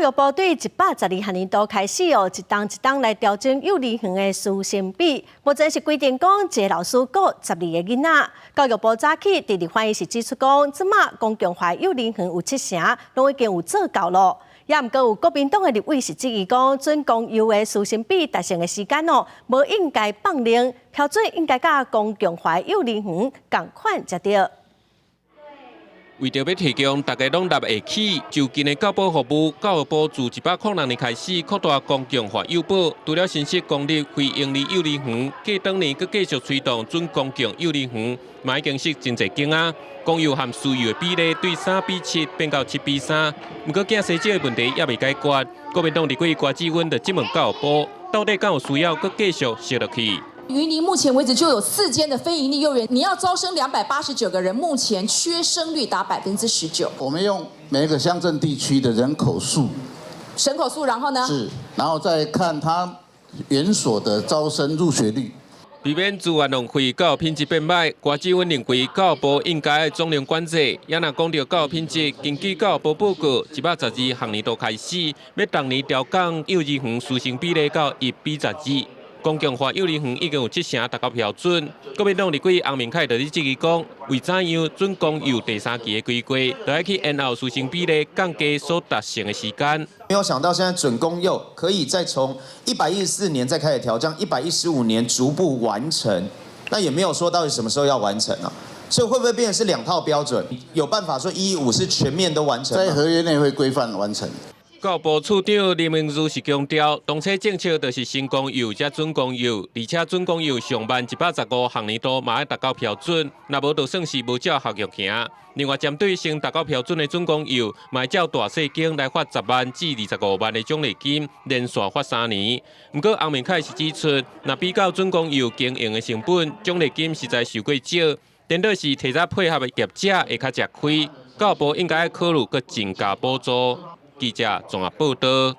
育部對112學年度開始哦，一冬一冬來調整幼兒園的師生比。目前是規定講一个老師顧十二个囡仔。教育部早起佇立法院是指出講，這馬公共化幼兒園有七成攏已經有做到咯。也毋過有國民黨的立委是質疑講，準公幼的師生比達成的時間哦，無應該放任，標準應該佮公共化幼兒園仝款才對。為著欲提供大家攏納會起就近的教保服務，教育部自106年開始擴大公共化幼保，除了新設公立非營利幼兒園，過當年閣繼續推動準公共幼兒園，嘛已經設真濟間啊。公幼和私幼的比例對3比7變到7比3，毋過囝生少的問題猶未解決。國民黨立委郭志溫就質問教育部，到底敢有需要閣繼續設落去？雲林目前為止就有四間的非營利幼兒園，你要招生289個人，目前缺生率達19%。我們用每個鄉鎮地區的人口數，人口數，然後呢？是，然後再看它園所的招生入學率。避免資源浪費，教育品質變䆀。郭志溫認為教育部應該總量管制。也若講著教育品質，根據教育部報告，112學年度開始，欲逐年調降幼兒園師生比例到1比12。公共化幼兒園已經有七成達到標準。國民黨立委洪明凱就佇質疑講，為怎樣準公幼第三期的規劃，就愛去延後師生比例降低所達成的時間。沒有想到現在準公幼可以再從114年再開始調降，115年逐步完成，那也沒有說到底什麼時候要完成啊？所以會不會變成是兩套標準？有辦法說115是全面都完成？在合約內會規範完成。教育部處長林明如是強調，當初政策就是先公幼才準公幼，而且準公幼上慢115學年度嘛愛達到標準，若無就算是無照合約行。另外，針對先達到標準的準公幼，嘛照大細間來發10萬至25萬的獎勵金，連續發3年。毋過洪明凱是指出，若比較準公幼經營的成本，獎勵金實在受過少，顛倒是提早配合的業者會較食虧。教育部應該考慮閣增加補助。記者綜合報導。